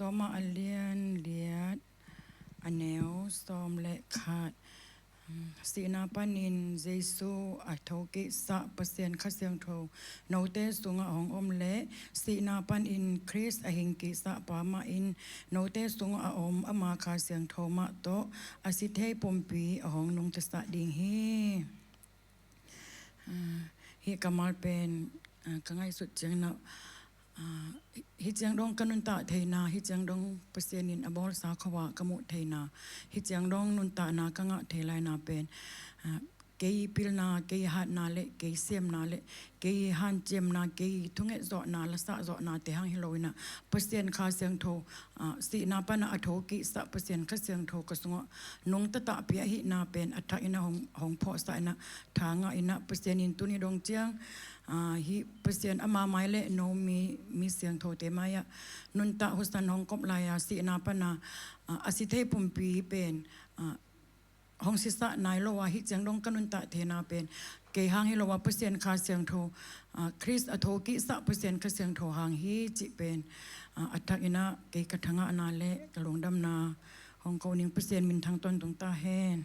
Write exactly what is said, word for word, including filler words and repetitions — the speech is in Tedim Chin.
Roma a lian liat, a neu sawm le khat. Sihna panin Jesu a thokiksa Pasian Kha Siangtho note sungah a hong om le sihna panin Khrist a hingkiksa pa mah in note sungah a om ama Kha Siangtho mah tawh a si thei pumpi a hong nungtasak ding hi. Hih kammal pen ka ngaihsut ciangin ah, hih ciang dong ka nuntak theina, hih ciang dong Pasian in a bawlsa khawh ah ka muh theina, hih ciang dong nuntakna ka ngah thei laina pen kei pilna, kei hatna le kei siamna le kei hanciamna, kei thunget zawhna, lasah zawhna te hang hi loin ah Pasian Kha Siangtho, sihna panah a thokiksa Pasian Kha Siangtho ka sungah nungta takpi ahihna pen a thakin ah hong phawhsak in ah, tha ngah in ah, Pasian in tuni dong ciang hih Pasian ama mai le no mi, mi siangthote mai-ah nuntak husan hong kop lai-a sihna pana a si thei pumpi pen hong sisak nai lo a, hih ciang dong ka nuntak theina pen kei hang hi lo a, Pasian Kha Siangtho, Khrist a thokiksa Pasian Kha Siangtho hang hi cih pen a thakin ah kei ka thangahna le ka lungdamna hong ko ning. Pasian minthang tawntung ta hen.